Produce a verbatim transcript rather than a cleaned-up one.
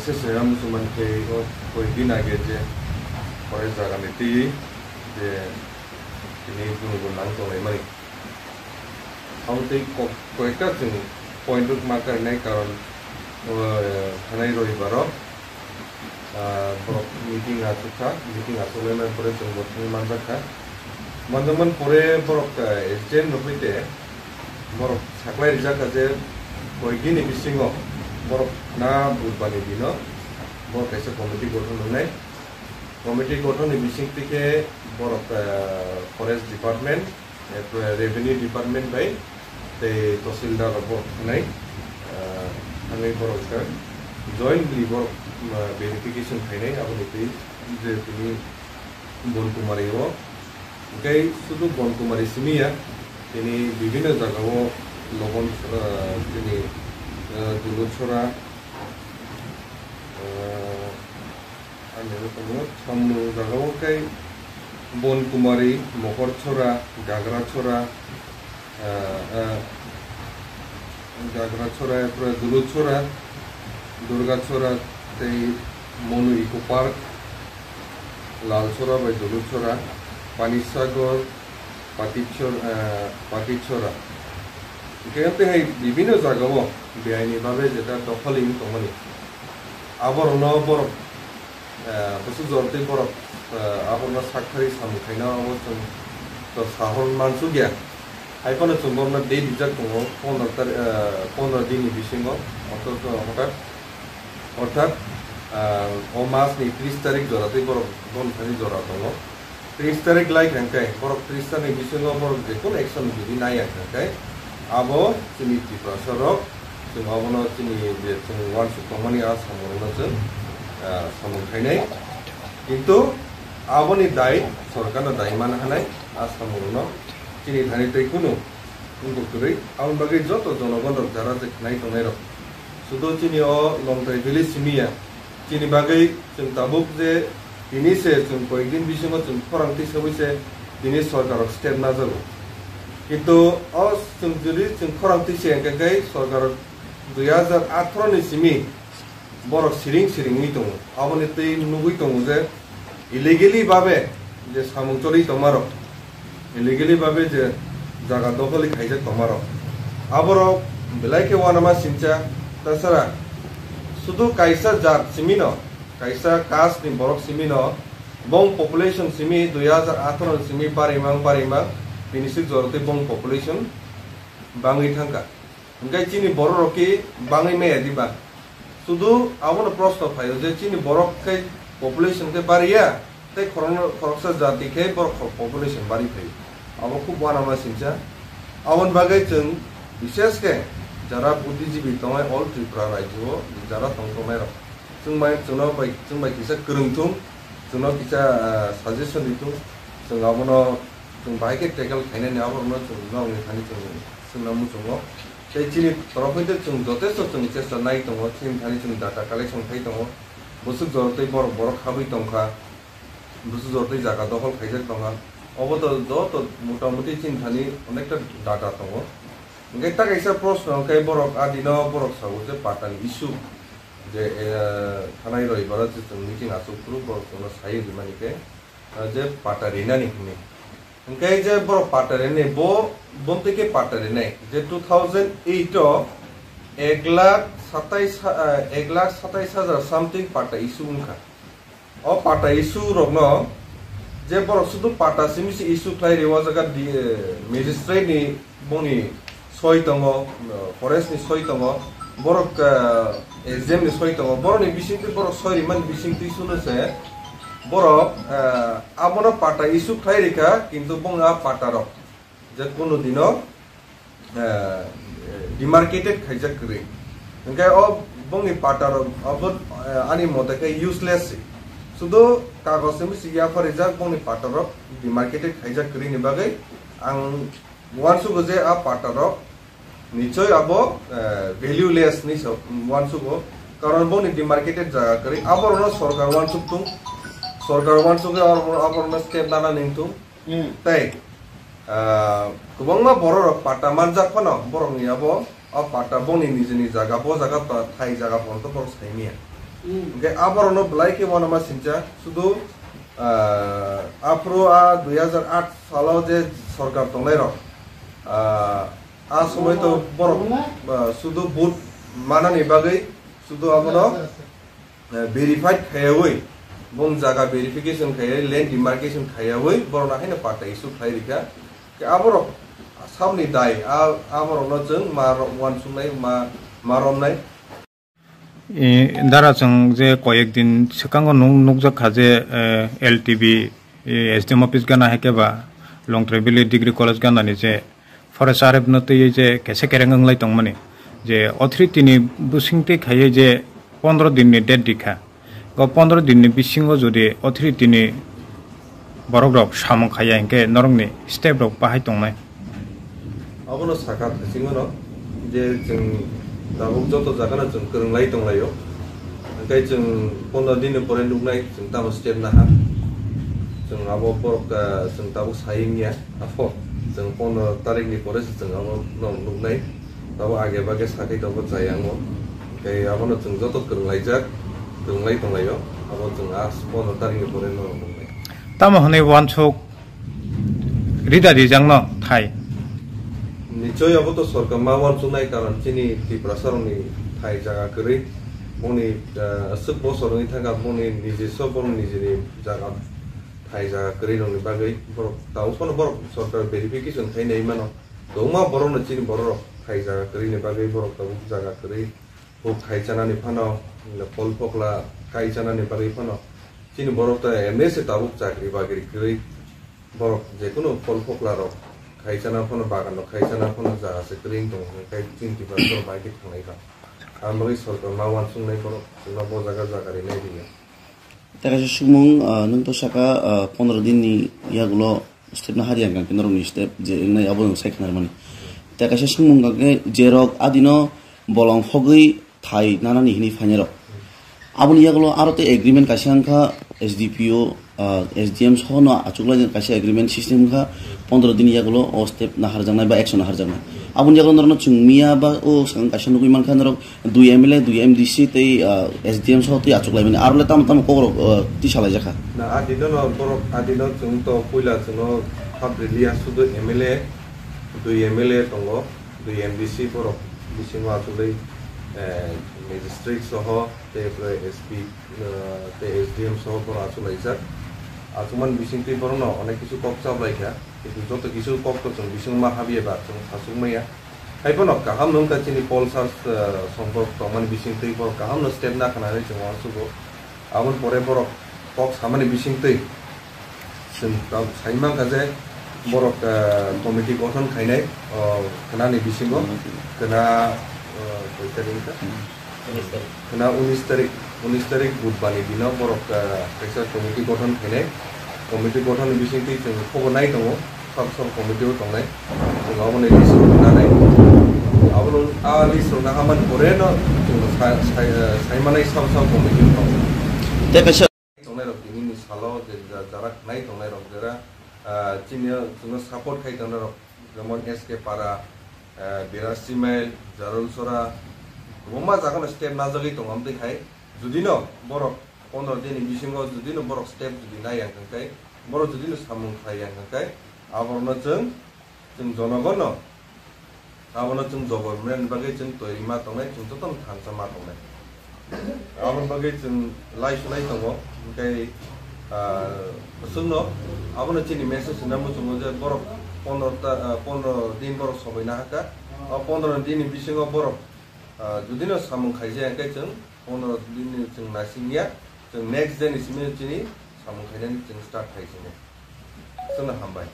Sesera musulman khe o koi din age je pore jaga ni twi je tini gunu gunu nang tonglai mani. Ang tei kok-, koita chwng point rok ma karinai karon, o, thanai roi baro, ah, borok meeting achuk kha, meeting achuk lai mani pore chwng bo thangwi manjak kha. Manjakmani pore borok, ah, S D M no hoi de borok saklai rijak kha je koi din ni bisingo borok na budbani dino borok kaisa committee gothon wngnai. Committee gothon ni bising twi khe borok, ah, forest department, eh, revenue department bai tei tahsildar rok borok thangwi, ah, thangwi borok khe jointly borok, ah, verification khainai aboni twi je tini Bon Kumari o. Hwnkhe sudu Bon Kumari simi ya, tini bibhinno jagao Lobon, ah, tini, ah, Duluchora, ah, ani tongo Samnu jagao khe Bon Kumari, Mokorchora, Gagrachora, ah, ah, Gagrachora, Duluchora, Durgachora tei Monu Eco Park, Lalchora bai Duluchora, Panisagar, Patichor-, ah, Patichora. Hwnkhe tei hai bibhinno jagao beaini babe jeta dokholi wng tongmani. Aborokno borok, eh, bwswk jor tei borok, eh, aborokno sak thari samung khaina abo chwng to sahor mansukya. Hai phano chwng borokno date rijak tongo pondro tari-, eh, pondro din ni bisingo, ortho-, orthat, orthat, eh, o mas ni tris tarik jora tei borok bon thani jora tongo. Tris tarik lai kha khe, borok tris tarik ni bisingo borok je kono action jodi nai ya kha khe, abo chini Tiprasa rok, chwng abono chini je chwng uansuk tongmani a samung rokno chwng, ah, samung khainai. Kintu aboni dai sorkarno dai man hanai a samung rokno chini thani tei kunu wngkuk kwrwi. Aboni bagwi joto jonogon rok jara je khnai tongnai rok, sudo chini o Longtrai village simi ya, chini bagwi chwng tabuk je tini se chwng koyekdin bisingo chwng khorang twi sawi se tini sorkar rok step najago. Kintu o chwng jodi chwng khorang twi se hwnkhe khe sorkar rok dui hajar atharo ni simi borok siring siringwi tongo. Aboni twi nugwi tongo je illegally babe je samung choli tongmarok, illegally babe je jaga dokholi khaijak tongmarok, aborok belai khe uanama sincha. Tasara sudu kaisa jat simino, kaisa caste ni borok simino, bong population simi dui hajar atharo ni simi barimang barimang, bini sik jorotwi bong population bangwi thangkha. Hwnkhe chini borok rok ki bangwi maya diba? Sudu abono proshno phaio je chini borok khe population khe bariya, tei khorokno, khoroksa jati khe borok khor-, population bari phaio. Abo khub uanama sincha. Aboni bagwi chwng bishesh khe jara buddhijibi tongnai all Tripura rajyo o jara tong tongnai rok, chwng bai, chwngno bai, chwng bai kisa kwrwng thung, chwngno kisa, ah, suggestion ri thung, chwng abono chwng bahai khe tackle khainani aborokno chwng nokni thani chwng swngna muchungo. Tei chini torof hwnkhe chwng jotesto chwng chesta nai tongo, chini thani chwng data collection khai tongo. Bwswk jorotwi borok borok habwi tongkha, bwswk jorotwi jaga dokhol khaijak tongkha. Obo to joto motamuti chini thani onekta data tongo. Hwnkhe ta kaisa proshno hwnkhe borok adino borok sago je patani issue je, eh, thanai roibaro je chwng meeting achuk phuru borok chwngno sai rimani khe, ah, je pata rinani hwnwi. Hwnkhe je borok pata rinani, bo, bo twi khe pata rinai. Je two thousand eight o ek lakh satais ha-, ah, ek lakh satais hajar something pata issue wngkha. O pata issue rokno je borok sudu pata simi se issue khlai rio, o jaga di, eh, magistrate ni boni soi tongo, forest ni soi tongo, borok, eh, S D M ni soi tongo, borok ni bisingtwi borok soi rimani bisingtwi suno se borok, eh, abono pata issue khlai rikha, kintu bongni a pata rok je kunu dino, eh, demarcated khaijak kwrwi. Hwnkhe o bongni pata rok abo, eh, ani mote khe useless se. Sudu kagoj ni bisi yapharijak bongni pata rok demarcated khaijak kwrwi ni bagwi ang uansugo je a pata rok nichoi abo, eh, valueless ni so uansugo, karon boni demarcated jaga kwrwi, aborokno sorkar uansuk tung, sorkar uansuk khe abo, aborokno step nana ning tung. Hmm. Tei, ah, kwbangma borok rok pata manjak phano borokni abo, o pata boni nijini jaga, bo jaga ta-, thai jaga phano to borok saimanya. Hwnkhe aborokno belai khe uanama sincha, sudu, ah, aphuru a dui hazar aat salo je sorkar tongnairok, ah, a somoi to borok, ah, sudu vote manani bagwi sudu abono, eh, verified khaiyawi, bong jaga verification khaiyawi, land demarcation khaiyawi, borokno haino patta issue khlai rikha. Khe aborok samni dai, a, aborokno chwng ma ro-, uansugnai, ma, ma romnai. I, dara chwng je koyek din swkango nuk-, nukjak kha je, eh, L T B, eh, S D M office gana hai khe ba Longtrai Valley Degree College gana ni je Forest R F no twiwi je kaisa kereng wnglai tongmani, je authority ni bwswngtwi khaiwi je pondro din ni date rikha. O pondro din ni bisingo jodi authority ni borok rok samung khaiya hinkhe norokni step rok bahai tongnai. Abono sakha thachingmano je chwng tabuk joto jagano chwng kwrwnglai tonglaio. Hwnkhe chwng pondro din ni pore nuknai chwng tamo step naha. Chwng abo borok, ah, chwng tabuk sai wngya. Abo chwng pondro tarik ni pore se chwng abo no nuknai. Tabo age bage sakhe tabo chaya wngo. Tei abono chwng joto kwrwnglaijak, kwrwnglai tonglaio. Abo chwng a pondro tarik ni pore no nuknai. Tamo hwnwi uansuk rida rijakno thai. Nichoi abo to sorkar ma uansuknai, karon chini Tiprasa rokni thai jaga kwrwi. Bongni, ah, aswk bosor wngwi thangkha, bongni nijiso borok nijini jaga thai jaga kwrwi rokni bagwi borok tamo phano borok sorkar verification khai nai mano. Kwbangma borokno chini borok rok thai jaga kwrwini bagwi borok tabuk jaga kwrwi huk khai chanani phano, phol phokla khai chanani bagwi phano chini borok ta M S A tabuk chakri bakri kwrwi borok jekunu phol phokla rok khai chana phano bagan rok khai chana phano jaga se kwrwi wng tongo hwnkhe chini Tiprasa rok bai khe thanglai kha. Ang bagwi sorkar ma uansuknai borok chwngno bo jaga jaga rinai rwya. Tei kaisa swngmung, ah, nwng to saka, ah, pondro din ni yagulo step na hari ang khe norokni step je wngnai abo nwng sai khna rwmani. Tei kaisa swngmung kha khe je rok adino bolong hogwi thai nanani hwnwi phainai rok. Aboni yagulo aro tei agreement kaisa wngkha S D P O, ah, S D M sohono achuklai kaisa agreement system wngkha pondro din yagulo o step naharjaknai ba action naharjaknai. Aboni yagulo norokno chwng miya ba o swkang kaisa nugwi mankha norok dui M L A, dui M D C tei, ah, S D M soho tei achuklaimani. Arole tamo tamo kokrok, ah, tisalaijak kha. Na, adino no borok, adino chwng to puila chwngno hap riliya sudu M L A, dui M L A tongo, dui M D C borok bisingo achugwi, eh, magistrate soho tei pore S P, eh, tei S D M soho borok achuglaijak. Achukmani bisingtwi borokno onek kisu kok chaplaikha, kintu joto kisu kok to chwng bisingo ma habya ba chwng sachukmaya. Hai phano kaham no wngkha chini Paul Sars, eh, songborok tongmani bisingtwi borok kaham no step na khnani chwng uansugo. Aboni pore borok kok samani bisingtwi chwng tabuk sai mankha je borok, eh, committee gothon khainai, oh, khnani bisingo khna, eh, koi tarik wngkha? Khna unis tarik, unis tarik Budhbar ni dino borok, ah, kaisa committee gothon khainai. Committee gothon ni bisingtwi chwng khobor nai tongo, sab sab committee o tongnai. Chwng aboni list rok nanai. Abono a list rok nahamani pore no chwng sa-, sa-, ah, saimanai sab sab committee o tongo. Tei kaisa tongnai rok tini ni salo je ja-, jara khnai tongnai rok jera, ah, chini o chwngno support khai tongnai rok jemon S K Para, eh, Biras Simail, Jarul Sora, kwbangma jagano step najagwi tongo, amtwi khai judino borok pondro dini bisingo judino borok step judi nai ang khe, borok judino samung khai ang khe, aborokno chwng, chwng jonogono abono chwng jobor mwnani bagwi chwng toiri ma tongnai, chwng jotono thansa ma tongnai. Aboni bagwi chwng lai sulai tongo, hwnkhe, ah, chwngno abono chini message hwnna muchungo je borok pondro ta, ah, pondro din borok somoi nahakha. O pondro din ni bisingo borok, ah, judino samung khaijak hwnkhe chwng pondro din ni chwng naisingya, chwng next day ni simi chini samung khainani chwng start khaisini. Chwngno hambai.